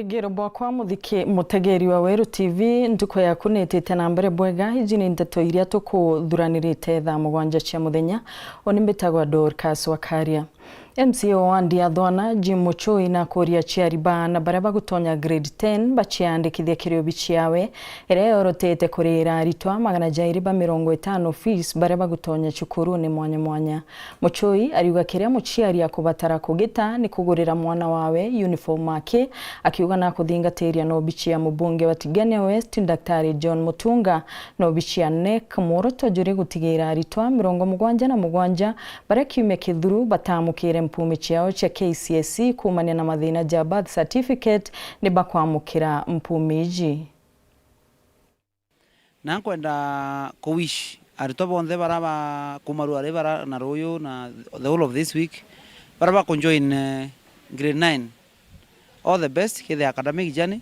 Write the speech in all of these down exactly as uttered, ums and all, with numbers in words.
Ngiro bwakwa muthiki-, mutegeri wa Weru T V, ntuku yaku nitite na mbere bwega. Iji ni ndeto iria tukuthuranirite thaa mugwanja cia muthenya. Uni mbitagwa Dorcas Wakaria. M C A wa wandi ya Thwana, Jim Muchui, na akuria aciari ba aana baria bagutonya grade ten baciandikithie kiri obici yawe, iria yorotete kurira aritwa magana jairi ba mirongo itano fees baria bagutonya cukurune mwanya mwanya. Muchui ariuga kiria muciari akubatara kugita ni kugurira mwana wawe uniform aki, akiuga na kuthingatiria na obici ya mubunge wa Tigania West, Daktari John Mutunga, na obici ya NEC, mworoto juri gutigira aritwa mirongo mugwanja na mugwanja baria kiumia kithuru batamukire mpumi ciao cia K C S E kuumania na mathina ja birth certificate, ni bakwamukira mpumi iji. Na nkwenda ku wish aritwa bonthe bara ba kuuma ruari bara na ruyu na the whole of this week, bara bakujoin, eh, grade nine, all the best kiri academic journey.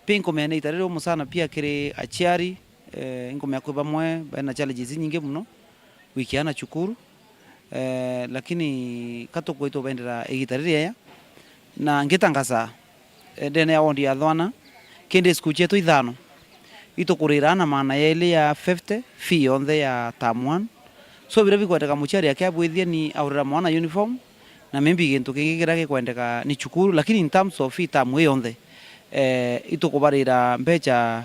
Pia inkumenya ni ita riri umu sana pia kiri aciari, eh, inkumenya kwi bamwe bena challenges inyingi muno gwikia aana cukuru, eh, lakini ka tukwitwa bendera igita ririaya. Na ngitangaza, eh, ndene ya ward ya Thwana, kindi school cietu ithano itukurira aana maana yaili ya fifty fee yonthe ya term one. So, biria bikwendeka muciari akiabwithia ni aurira mwana uniform, na maybe gintu kingi kiria gikwendeka ni cukuru, lakini in terms of fee term ii yonthe, eh, itukubarira mbecha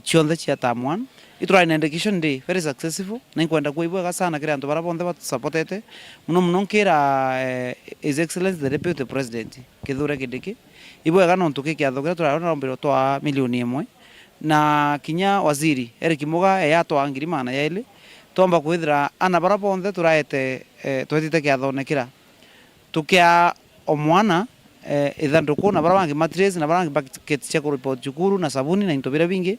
cionthe cia term one. Iturari na education day very successful, na inkwenda kuuga ibwega sana kiri antu baria bonthe batusupportete, muno muno nkira, eh, His Excellency the Deputy President Kithure Kindiki. Ibwega nontu ki kiatho kiria turarombirwe twa milioni imwe, na kinya waziri Eric Muga eyatwaa ngiri magana yaili, twomba kwithira ana baria bonthe turaete, eh, twetite kiathone kira tukia o mwana, eh, ithanduku, na baria bangi matrays, na baria bangi bucket cia kuripoti cukuru, na sabuni, na into biria bingi.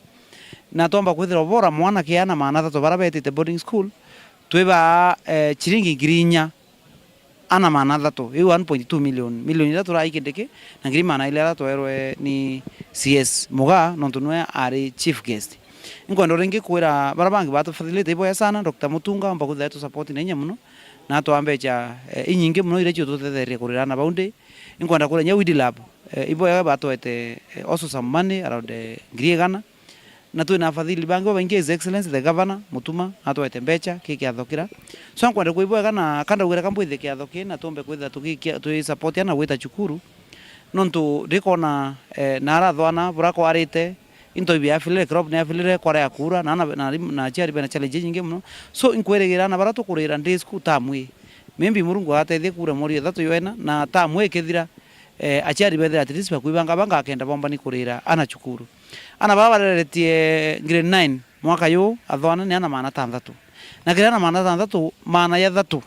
Na twomba kwithira ubora mwana kia ana maana athatu baria betite boarding school, twibaa, eh, ciringi ngiri inya ana maana athatu, iu one point two million, milioni ithatu rai Kindiki, na ngiri maana aili aria twerwe ni C S Muga, nontu niwe ari chief guest. Inkwenda ringi kwira baria bangi batufathilite iboya sana, Doctor Mutunga, omba kwithira etu support na inya muno, na atwaa mbecha, eh, inyingi muno iria ciututetheria kurira aana bau ndi. Inkwenda kwira inya Weed Lab, eh, iboya batwete, eh, also some money around, eh, ngiri igana. Na twina afadhili bangi babaingi, His Excellency the Governor Mutuma atwete mbecha ki kiatho kira. So, nkwenda kwibwega na kandaugire kambwithie kiatho ki na tumbe kwithira tugikia, twi support ana gwita cukuru. Nontu ndikona, eh, na ara Thwana bura kwarite, into ibiafilire, crop ni yafilire, kware ya kuura, na, na, na, na aciari bena challenge nyingi muno. So, inkwirigira na bara tukurira day school term ii, maybe Murungu atethie kuura mweri ithatu yoena, na term ii ikithira, eh, aciari bethira at least bakwibanga banga akenda bomba ni kurira ana cukuru. Ana bara bareretie grade nine mwaka yu, Athwana ni ana maana tanthatu. Na kiri ana maana tanthatu, maana ya thatu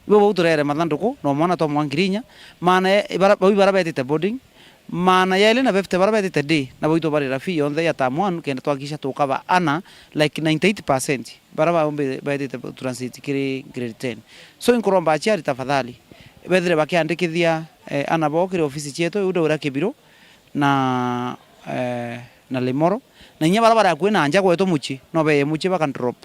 Ibo bau turere mathanduku, na mwana twamwa ngiri inya, maana ya, bara, bau bara betite boarding, maana ya ili na fifty bara betite day, na bau itubarira fee yonthe ya term one, kenda twakisha tukaba ana, like, ninety-eight percent bara baumbi betite transit kiri grade ten. So, inkuromba aciari tafadhali, bethire bakiandikithia, eh, ana bao kiri ofisi cietu, iu ndaura Kibiru na, eh, na Limuru, na inya bara bari akui na nja gwetu mucii, no beye mucii baka drop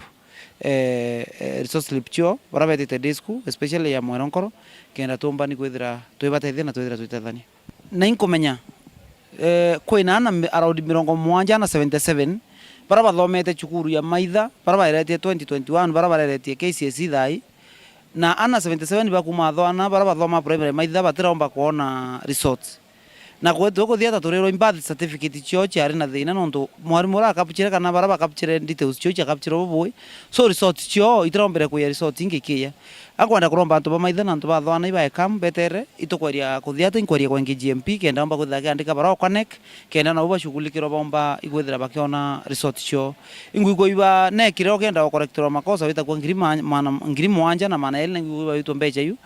eh, eh, resource slip cio, bara betite day school, especially ya Mweronkoro, kenda tumbani kwithira twibatethia na twithira twitethania. Na inkumenya, eh, kwina ana mi-, around mirongo mugwanja na seventy-seven, bara bathomete cukuru ya Maitha, bara baeretie twenty twenty-one, bara bareretie K C S E thai, na ana seventy-seven bakuma Athwana, bara bathoma primary Maitha, batiromba kwona results. Na kwe-, tukuthia ta turirwa i birth certificate cio ciari na thina, nontu mwarimu uria akapchire kana bara bakapchire details cio ciakapchirwe bubui. So, results cio itiraombire kuya results ingi ikiya. Akwenda kuromba antu ba Maitha na antu ba Thwana ibae come betere, itukweria kuthia ata inkweria kwa G M P, kenda omba kwithira akiandika barua kwa NEC, kenda nabo bashughulikirwa baomba ikwithira bakiona results cio. Ingwigua iba NEC rio kenda gukorekterwa makosa witagwa ngiri ma-, maana, ngiri mugwanja na maana eri, na ingwigua iba witwa mbecha iu.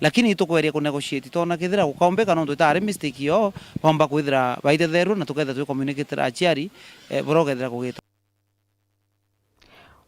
Lakini itukweria ku negotiate, twona kethira gukaombeka nontu itaari mistake yoo, baomba kwithira baitetherua na tukethira twi communicate na aciari, eh, buria ukethira kugita.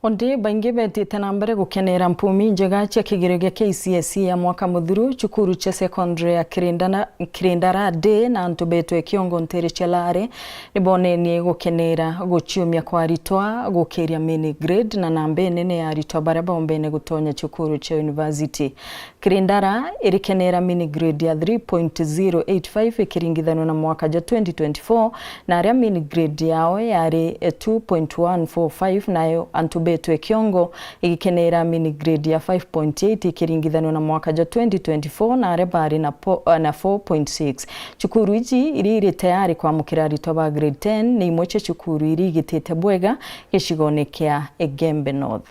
Undi baingi betite na mbere gukenera mpumi njega cia kigerio gia K C S E ya mwaka muthiru cukuru cia secondary ya Kirindana-, Kirindara Day, na antu betwe kiongo ntere cia Lare nibonenie gukenera guciumia kwa aritwa gukiria mini grade na namba inene ya aritwa baria baombene gutonya cukuru cia university. Kirindara irikenera mini grade ya three point zero eight five ikiringithanua na mwaka jwa twenty twenty-four, na aria mini grade yao yari two point one four five, nayo antu betwe kiongo igikenera mini grade ya five point eight ikiringithanua na mwaka jwa twenty twenty-four, na aria bari na po-, na four point six. Cukuru iji iri iri tayari kwamukira aritwa ba grade ten, ni imwe cia cukuru iri igitite bwega gicigone kia Igembe North.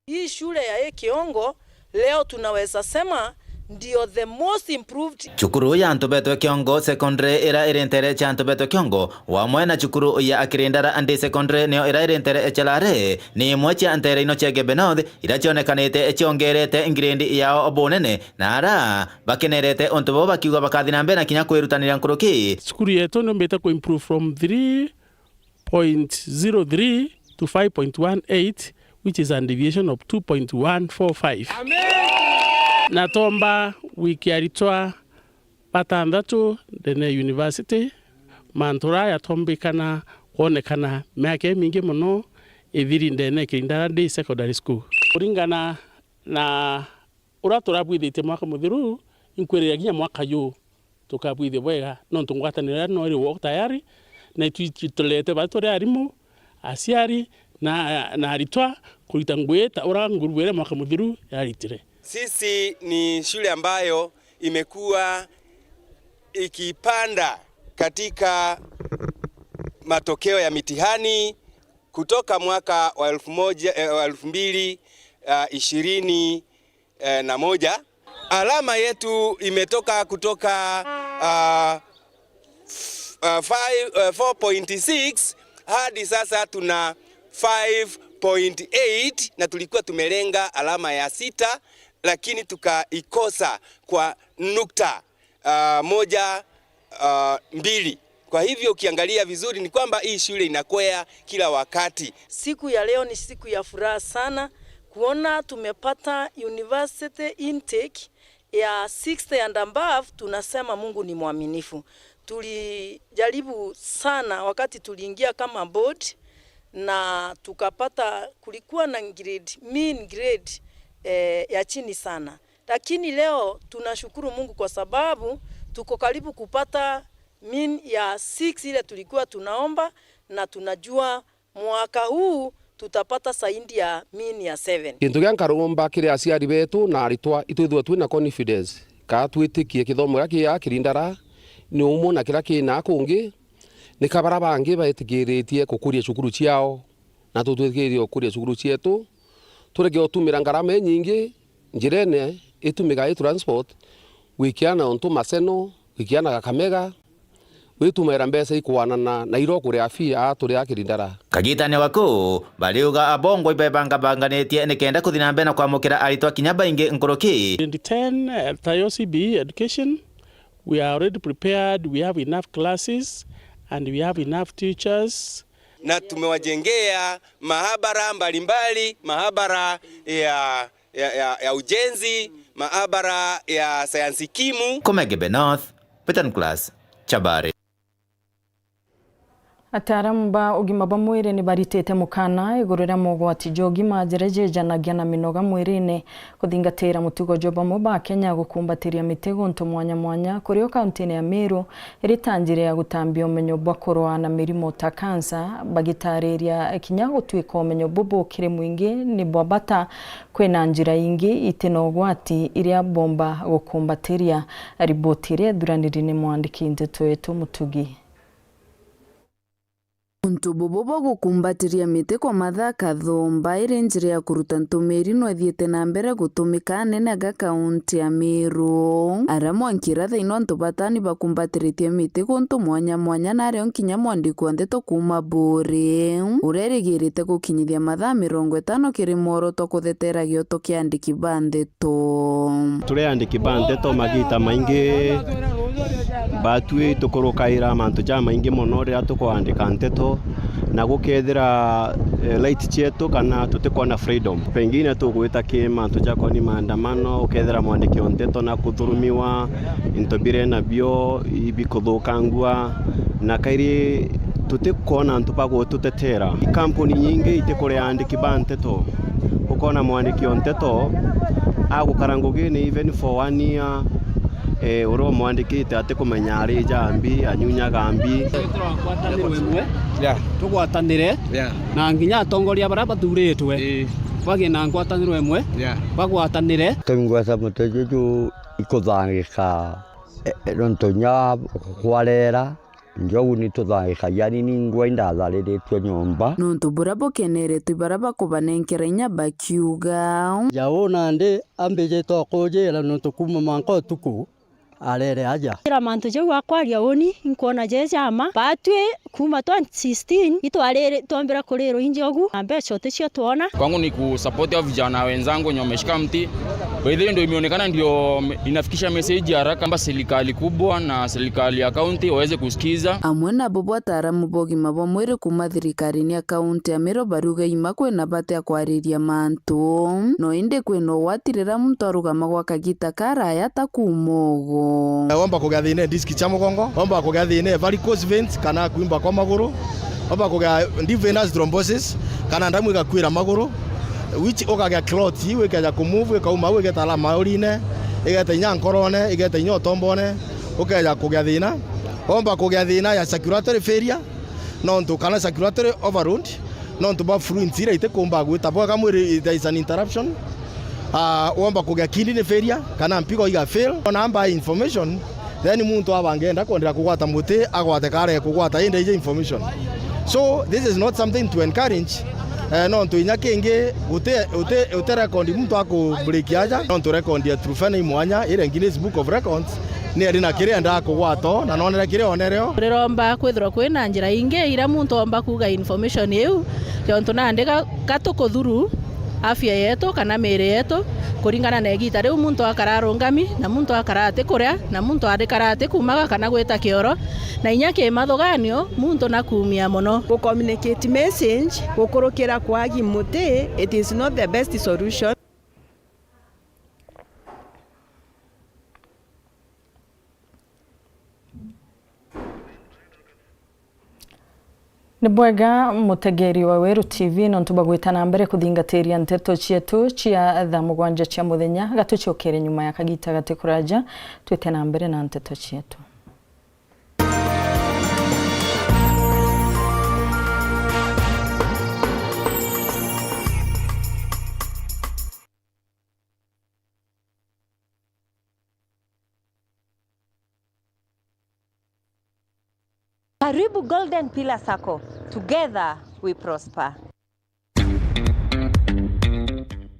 Hii shule ya Ekiongo leo tunaweza sema ndio the most improved. Cukuru ya antu betwe kiongo secondary ira iri ntere cia antu betwe kiongo, wamwe na cukuru ya Akirindara Day Secondary niyo ira iri ntere cia Lare, ni imwe cia ntere ino cia Igembe North ira cionekanite ciongerete grade yao bunene, na ara bakenerete untu buu bakiuga bakathi na mbere na kinya kwirutanira nkuruki. Cukuru yetu niumbite ku improve from three point zero three to five point one eight, which is a deviation of two point one four five. Na tomba wiki aritwa batanthatu ndene ya university, mantu raa yatombikana kwonekana miaka imingi mono ithiri ndene ya Kirindara Day Secondary School. Kuringana na uria turabwithitie mwaka muthiru, inkwirira kinya mwaka juu tukabwithia bwega, nontu ngwataniro iria no iri wo tayari, na itwi-, itulete baria turi arimu, aciari, na, na aritwa kurita ngugi ta uria ngurubu iria mwaka muthiru yaritire. Sisi ni shule ambayo imekuwa ikipanda katika matokeo ya mitihani kutoka mwaka wa elfu moja, eh, wa elfu mbili, ah, ishirini, eh, na moja. Alama yetu imetoka kutoka, ah, f-, ah, five, eh, four point six, hadi sasa tuna five point eight, na tulikuwa tumelenga alama ya sita, lakini tukaikosa kwa nukta, ah, moja, ah, mbili. Kwa hivyo ukiangalia vizuri ni kwamba hii shule inakwea kila wakati. Siku ya leo ni siku ya furaha sana kuona tumepata university intake ya sixty and above. Tunasema Mungu ni mwaminifu. Tulijaribu sana wakati tuliingia kama board na tukapata, kulikuwa na grade, mean grade, eh, ya chini sana. Lakini leo tunashukuru Mungu kwa sababu tuko karibu kupata mean ya six ile tulikuwa tunaomba, na tunajua mwaka huu tutapata zaidi ya mean ya seven. Gintu gia nkaromba kiri aciari betu na aritwa, itwithirwe twina confidence, kaa twitikie kithomo giria kia Kirindara ni umwe na kiria kina kungi, ni ka baria bangi betikiritie gukuria cukuru ciao, na tutwikiritie gukuria cukuru cietu, turege gutumira ngarama inyingi njirene itumiga i transport, gwikiana untu Maseno, gwikiana Kakamega, witumaira mbeca ikwanana na iria ukuria fee aa turi a Kirindara. Kagitania gaku, bariuga abongwa ibebangabanganitie nikenda kuthi na mbere na kwamukira aritwa kinya baingi nkuruki. Grade ten, eh, ta yo C B E education, we are already prepared, we have enough classes and we have enough teachers. Na tumewajengea maabara mbalimbali, maabara ya, ya, ya, ya ujenzi, maabara ya sayansi kimu. Kuma Igembe North, Peter Nicholas, Chabari. Ataaramu ba ugima bwa mwiri ni baritite mukana iguru ria mogwati ja ugima jaria jejanagia na minoga mwirine. Kuthingatira mutugo jwa bamwe ba Kenya gukumbatiria miti guntu mwanya mwanya, kurio kauntine ya Meru, iri ta njira ya gutambia umenyo bwa kurwaa na mirimo ta kansa, bagitariria kinya gutwika umenyo bubu kiri mwingi ni bwa bata. Kwina njira ingi iti na ugwati iria bomba gukumbatiria. Riboti iria ithuraniri ni mwandiki nteto wetu Mutugi. Untu bubu bwa gukumbatiria miti kwa mathaa kathumba iri njira ya kuruta ntumiri no ithiite na mbere gutumika anene ga kaunti ya Meru, aria mwanki ira thaino antu batani bakumbatiritie miti guntu mwanya mwanya, nario nkinya mwandiki wa ndeto kuuma Buuri, uria erigirite gukinyithia mathaa mirongo itano kiri mworoto kuthetera gioto kia andiki ba ndeto. Turi andiki ba ndeto magita maingi, batwi tukurukaira mantu jamaingi mono riria tukwandika ndeto. Na gukethira, eh, right cietu kana tutikwona freedom, pengine tugwita ki mantu jakoni maandamano, ukethira mwandiki o nteto na kuthurumiwa, into bire nabio ibikuthukangua, na kairi tutikwona antu ba gututetera. Ikampuni nyingi itikuria andiki ba nteto, ukona mwandiki o nteto agukara ngugini even for one year, eh, uria umwandikite atikumenya ari ja mbi, anyunyaga mbi. Ngwataniro imwe. Yeah. Tugwatanire. Yeah. Na nginya atongoria baria bathuritwe. Ii. Bagie na ngwataniro imwe. Yeah. Bagwatanire. Tungweta mutejo ju ikuthangika, e, e, nontu nya kwarera, njogu nituthangikagia, ni ningwa indathariritue nyomba. Nontu buria bukeneretwe baria bakubanenkera inya bakiuga. Ja uu nandi ambijite o kujira nontu kuuma mwanka utuku, arere aja. Kira mantu jau akwaria uni, inkwona je jama. Batwi kuuma twenty sixteen, itwariri-, twombire kurirwa injogu, na mbeca uticio twona. Kwangu ni kusupport hao vijana wenzangu wenye wameshika mti. By the way, ndio imeonekana ndio inafikisha message ya haraka kwamba serikali kubwa na serikali ya county waweze kusikiza. Amwe nabo bwa ataaramu ba ugima bwa mwiri kuuma thirikarine ya kaunti ya Meru bariuga ima kwina bata ya kwariria mantu, no indi kwina ugwati riria muntu arugama gwa kagita karaya ta kuuma ugo. Womba kugia thina e disc cia mugongo, womba kugia thina e varicose veins kana kuimba kwa maguru, womba kugia deep venous thrombosis kana ndamu igakwira maguru, which ukagia clot iu ikeja kumove ikauma au igeta alama urine, igeta inya nkorone, igeta inya utombone, ukeja kugia thina. Womba kugia thina ya circulatory failure, nontu kana circulatory overload, nontu bwa fluids iria itikumba gwita bwega mwiri, there is an interruption. Ah, womba kugia kidney failure, kana mpigo iga fail. Ona amba inflammation, then muntu aba angeenda kwendera kugwata muti, agwate kare kugwata indi ije inflammation. So, this is not something to encourage. Eh, nontu inya kingi, uti, uti, uti record muntu aku break aja, nontu record ya Trufena i mwanya, iria Guinness Book of Records, ni ari na kiria endaa kugwata o, na nonere kiria onereo. Riromba kwithirwa kwina njira ingi iria muntu omba kuuga information iu, jontu nandi ga-, gatukuthuru afya yetu kana miiri yetu, kuringana na igita riu muntu akara arungami, na muntu akara atikuria, na muntu arikara atikumaga kana gwita kioro, na inya kimathuganio, muntu nakuumia mono. Gu communicate message gukurukira kwagi muti, it is not the best solution. Ni bwega mutegeri wa Weru T V nontu bwa gwita na mbere kuthingatiria nteto cietu cia thaa mugwanja cia muthenya. Gatucokere nyuma ya kagita gati kuraja, twite na mbere na nteto cietu. Karibu Golden Pillar Sacco. Together we prosper.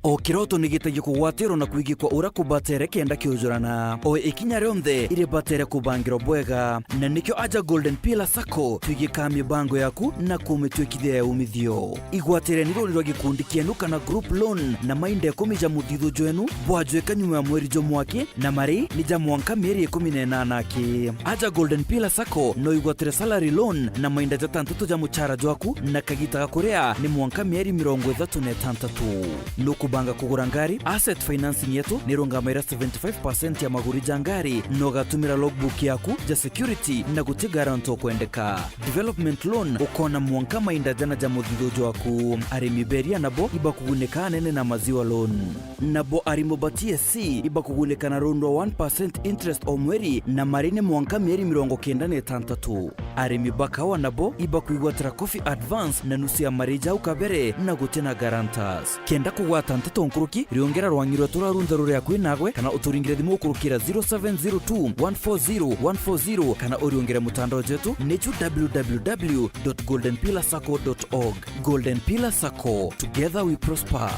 O kiroto ni gitagia kugwatirwo na kwigikwa uria kubatere kenda kiujurana. O ikinya rionthe iribatere kubangirwo bwega. Na nikio aja Golden Pillar Sacco twigikaa mibango yaku na kumituikithia ya umithio. Igwatire ni ruri rwa gikundi kienu kana group loan na mainda ikumi ja muthithu jwenu bwajwika nyuma ya mweri jumwe aki, na mari ni ja mwanka mieri ikumi na inana aki. Aja Golden Pillar Sacco no igwatire salary loan na mainda jatantatu ja muchara jwaku, na kagita ga kuria ni mwanka mieri mirongo ithatu na itantatu. Nukubanga kugura ngari? Asset financing yetu ni irungamaira seventy five percent ya maguri ja ngari, na ugatumira logbook yaku ja security na guti guarantor ukwendeka. Development loan ukona mwanka mainda jana ja muthithu jwaku. Arimi beria nabo ibakugunika anene na maziwa loan. Nabo arimo ba T S C ibakugunika na rundwa one percent interest o mweri, na mari ni mwanka mieri mirongo kenda na itantatu. Arimi ba kawa nabo ibakwigwatira coffee advance na nusu ya mari jau kabere na guti na guarantors. Kenda kugwata nteto nkuruki, riongera rwang'i rwetu rwa runtha ruria kwi nagwe, kana uturingire thimu ukurukira zero seven zero two one four zero one four zero, kana uriongere mutandao jwetu ni ju w w w dot golden pillar sacco dot org. Golden Pillar Sacco, together we prosper.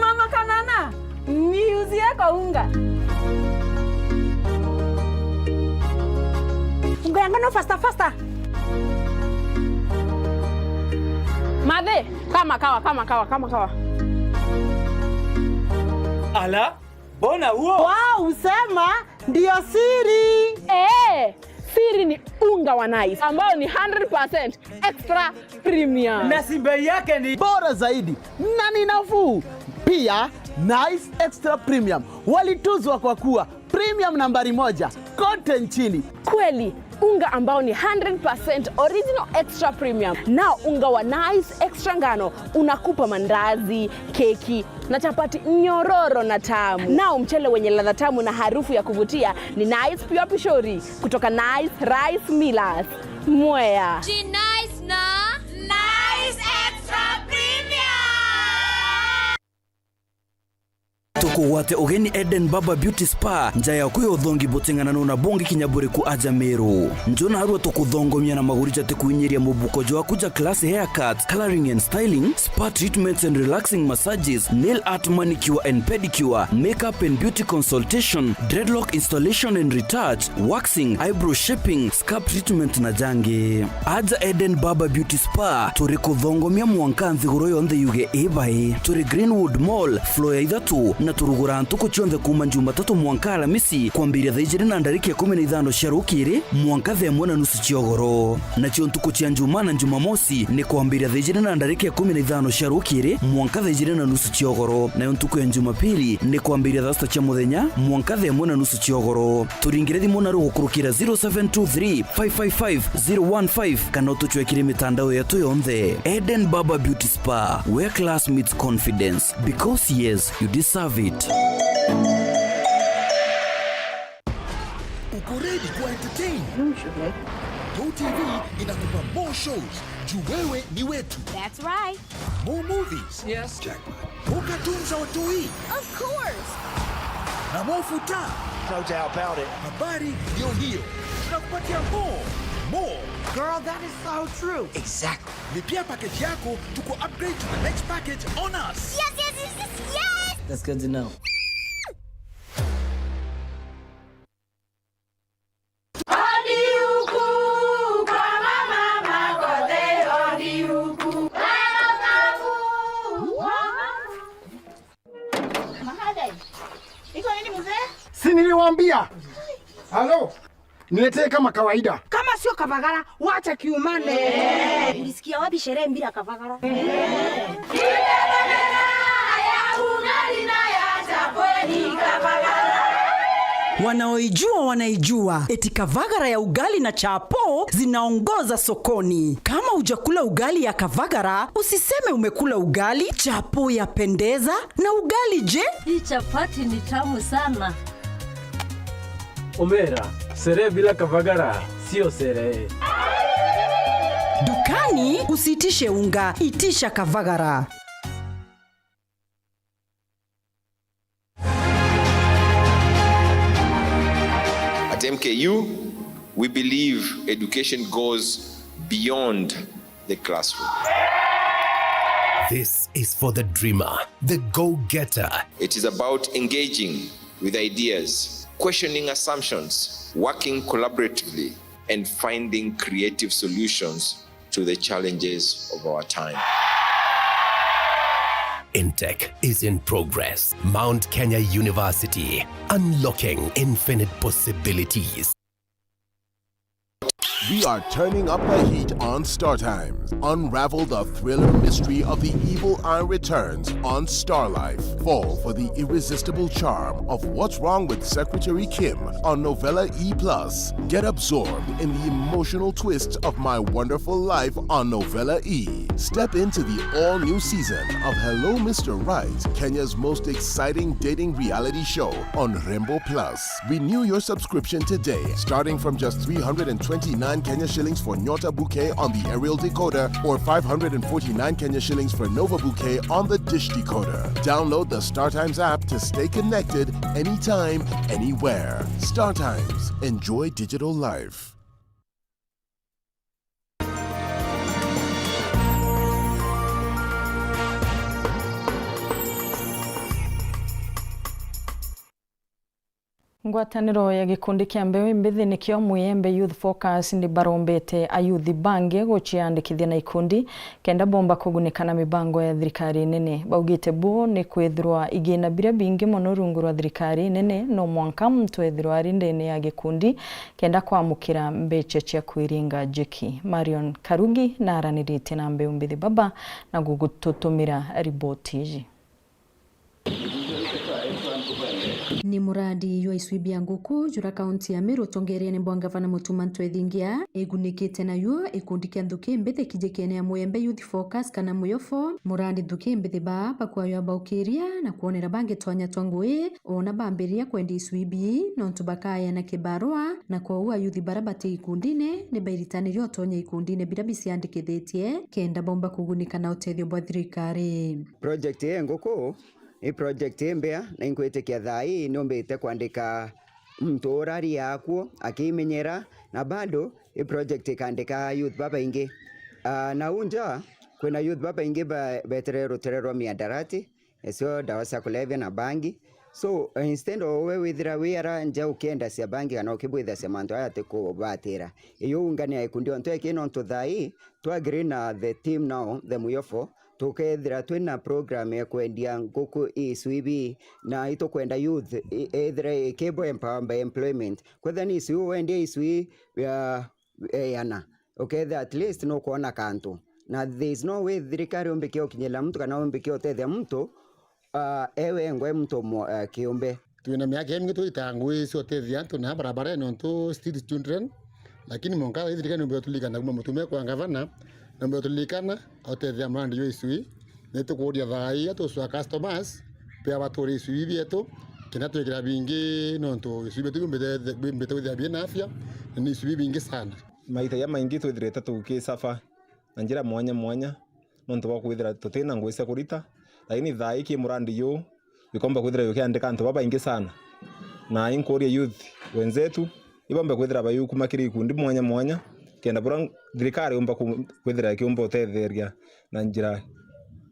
Mama Kanana, niuzie kaunga. Unga yangu no faster, faster. Mathe, kama kawa, kama kawa, kama kawa. Ala, mbona huo? Wao usema ndio siri. Siri ni unga wa Nice ambao ni hundred percent extra premium. Na si bei yake ni bora zaidi na ni nafuu. Pia, Nice Extra Premium walituzwa kwa kuwa premium nambari moja kote nchini. Kweli, unga ambao ni hundred percent original extra premium. Nao unga wa Nice Extra Ngano unakupa mandazi, keki na chapati nyororo na tamu. Nao mchele wenye ladha tamu na harufu ya kuvutia ni Nice Pure Pishori kutoka Nice Rice Millers, Mwea. Ji Nice na Nice Extra Premium. Tukugwate ugeni Eden Barber Beauty Spa, nja yaku ya uthongi buting'ananu na bungi kinya buriku aja Meru. Njo narua tukuthongomia na maguri jati kuinyiria mubuko jwaku ja class haircut, coloring and styling, spa treatments and relaxing massages, nail art, manicure and pedicure, makeup and beauty consultation, dreadlock installation and retouch, waxing, eyebrow shaping, scalp treatment na jangi. Aja Eden Barber Beauty Spa, turi kuthongomia mwanka nthiguru yonthe yuge ibai. Turi Greenwood Mall, floor ya ithatu, na turugura ntuku cionthe kuuma Jumatatu mwanka Alamisi, kwambiria thaa ijiri na ndarika ikumi na ithano cia rukiri mwanka thaa imwe na nusu cia ugoro. Nacio ntuku cia Njumaa na Jumamosi ni kwambiria thaa ijiri na ndarika ikumi na ithano cia rukiri mwanka thaa ijiri na nusu cia ugoro, nayo ntuku ya Jumapili ni kwambiria thaa sita cia muthenya mwanka thaa imwe na nusu cia ugoro. Turingire thimu na rugukurukira zero seven two three, five five five, zero one five, kana utucwekire mitandao yetu yonthe. Eden Barber Beauty Spa, where class meets confidence, because yes, you deserve it. Uko ready ku entertain? Go T V inakupa more shows. Juu wewe ni wetu. That's right. More movies. Yes. Jackpot. More cartoons za watoi. Of course. Na more futa. No doubt about it. Habari ndio hiyo. Tunakupatia more. More. Girl, that is so true. Exactly. Lipia package yako, tuku upgrade to the next package on us. Yes, yes, yes, yes, yes. That's good to know. Si niliwaambia? Halo? Niletee kama kawaida. Kama sio kavagara, wacha kiumane. Ulisikia wapi sherehe bila kavagara? Wanaoijua wanaijua, eti kavagara ya ugali na chapo zinaongoza sokoni. Kama hujakula ugali ya kavagara, usiseme umekula ugali. Chapo yapendeza, na ugali je? Hii chapati ni tamu sana. Omera, sherehe bila kavagara sio sherehe. Dukani usiitishe unga, itisha kavagara. At M K U, we believe education goes beyond the classroom. This is for the dreamer, the go-getter. It is about engaging with ideas, questioning assumptions, working collaboratively, and finding creative solutions to the challenges of our time. Intake is in progress. Mount Kenya University, unlocking infinite possibilities. We are turning up the heat on Star Times. Unravel the thriller mystery of the evil eye returns on Star Life. Fall for the irresistible charm of What's Wrong with Secretary Kim on Novella E plus. Get absorbed in the emotional twists of My Wonderful Life on Novella E. Step into the all-new season of Hello Mister Right, Kenya's most exciting dating reality show on Rembo Plus. Renew your subscription today, starting from just three hundred and twenty-nine Kenya shillings for Nyota Bouquet on the aerial decoder or five hundred and forty-nine Kenya shillings for Nova Bouquet on the dish decoder. Download the StarTimes app to stay connected anytime, anywhere. StarTimes. Enjoy digital life. Ngwataniro ya gikundi kia Mbeu Imbithi nikio Muyembe Youth Focus ni barombete ayuthi bangi guciandikithia na ikundi kenda bomba kugunika na mibango ya thirikari nene. Baugite bu ni kwithirwa igina biria bingi mono rungu rwa thirikari nene, no mwanka muntu ethirwa ari ndene ya gikundi kenda kwamukira mbecha cia kwiringa njiki. Marion Karugi naranirite na Mbeu Imbithi baba na gugututumira riboti iji. Ni murandi jwa icui bia nguku jura kaunti ya Meru utongereene bwa ngavana Mutuma Ntwethingia igunikite nayo ikundi kia nthuki mbithi kijikene ya Muyembe Youth Focus kana Muyofo. Murandi nthuki mbithi ba bakwaywa baukiria na kwonera bangi twanya twa ngui, ona bambiriria kwendia icui bii nontu bakaeana kibarua, na kwou ayuthi bara bati ikundine ni bairitaniria utonya ikundine biria biciandikithitie kenda bomba kugunika na utethio bwa thirikari. Project ya nguku ni project imbea, na inkwitikia thaa ii niumbite kwandika muntu urari akuo akimenyera, na bado i project ikandika youth babaingi. Ah, na unja kwina youth babaingi ba-, betere rutere rwa miadarati, icio ndawa cia kulevya na bangi. So, instead of we withira wi ara nja ukiendacia bangi kana ukibwithacia mantu aya atikubatira, iyo ungania ikundi ontu eki nontu thaa ii twa agree na the team now, the Muyofo, tukethira twina program ya kwendia nguku icui bii, na itukwenda youth i-, ethire ikibwa empower by employment. Kwethira ni icui wendia icui ya, eh, yana, ukethira at least nukwona kantu. Na there is no way thirikari umbikia ukinyirira muntu kana umbikia utethia muntu, ah, ewe engwe muntu mo-, eh, kiumbe. Twina miaka imingi twitaa ngui cia utethia antu na barabarene nontu street children, lakini mwanka thirikari niumbe utulikana kuma mutume kwa ngavana, niumbe utulikana utethia murandi jwa icui. Nitukuuria thaa ii atuswa customers pia bature icui bietu, kenda twikira bingi nontu icui bietu biumbite, biumbite kwithira bina afya, na ni icui bingi sana. Maita jamaingi twithirite tukisafa na njira mwanya mwanya, nontu bwa kwithira tutina ngui cia kurita, lakini thaa ii ki murandi juu, jukomba kwithira jukiandika antu babaingi sana. Na inkuuria youth wenzetu, ibombe kwithira bayukuma kiri ikundi mwanya mwanya, kenda buria thirikari yumba ku-, kwithira ikiumba utetheria na njira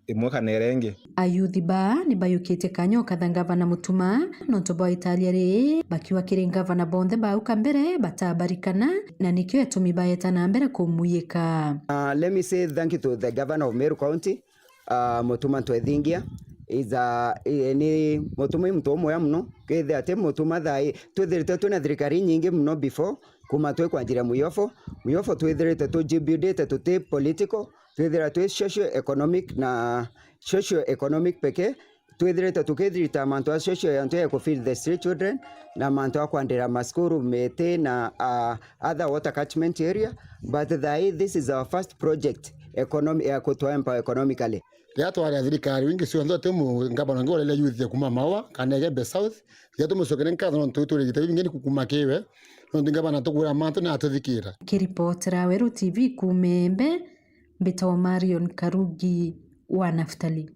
imwe kana iria ingi. Ayuthi baa ni bayukitie kanya ukatha ngavana Mutuma, nontu bwa italia rii, bakiuga kiri ngavana bonthe bauka mbere batabarikana, na nikio itumi baeta na mbere kumuyika. Uh, let me say thank you to the governor of Meru County, uh, Mutuma Ntwethingia. Is a, eh, ni Mutuma i muntu umwega muno. Kethira ati Mutuma thaa ii, twithirite twina thirikari inyingi muno before, kuma twikwanjiria Muyofo. Muyofo twithirite tujibuildite tuti political, twithira twi socio economic na socio economic peke, twithirite tukithirita mantu a socio ya antu ya ku feed the street children na mantu a kwandira masukuru miti na, ah, other water catchment area, but thaa ii this is our first project economy ya kutwa empower economically. Riria twaria thirikari wingi cionthe uti mu-, ngavana ungi ureria youth ya kuma Maua kana Igembe South, riria tumucokere nkatho nontu twirigite bibingi ni kukuma kiwe, nontu ngavana tukwira mantu na atuthikira. Kiripotera Weru T V kuma Igembe, mbitagwa Marion Karugi wa Naftali.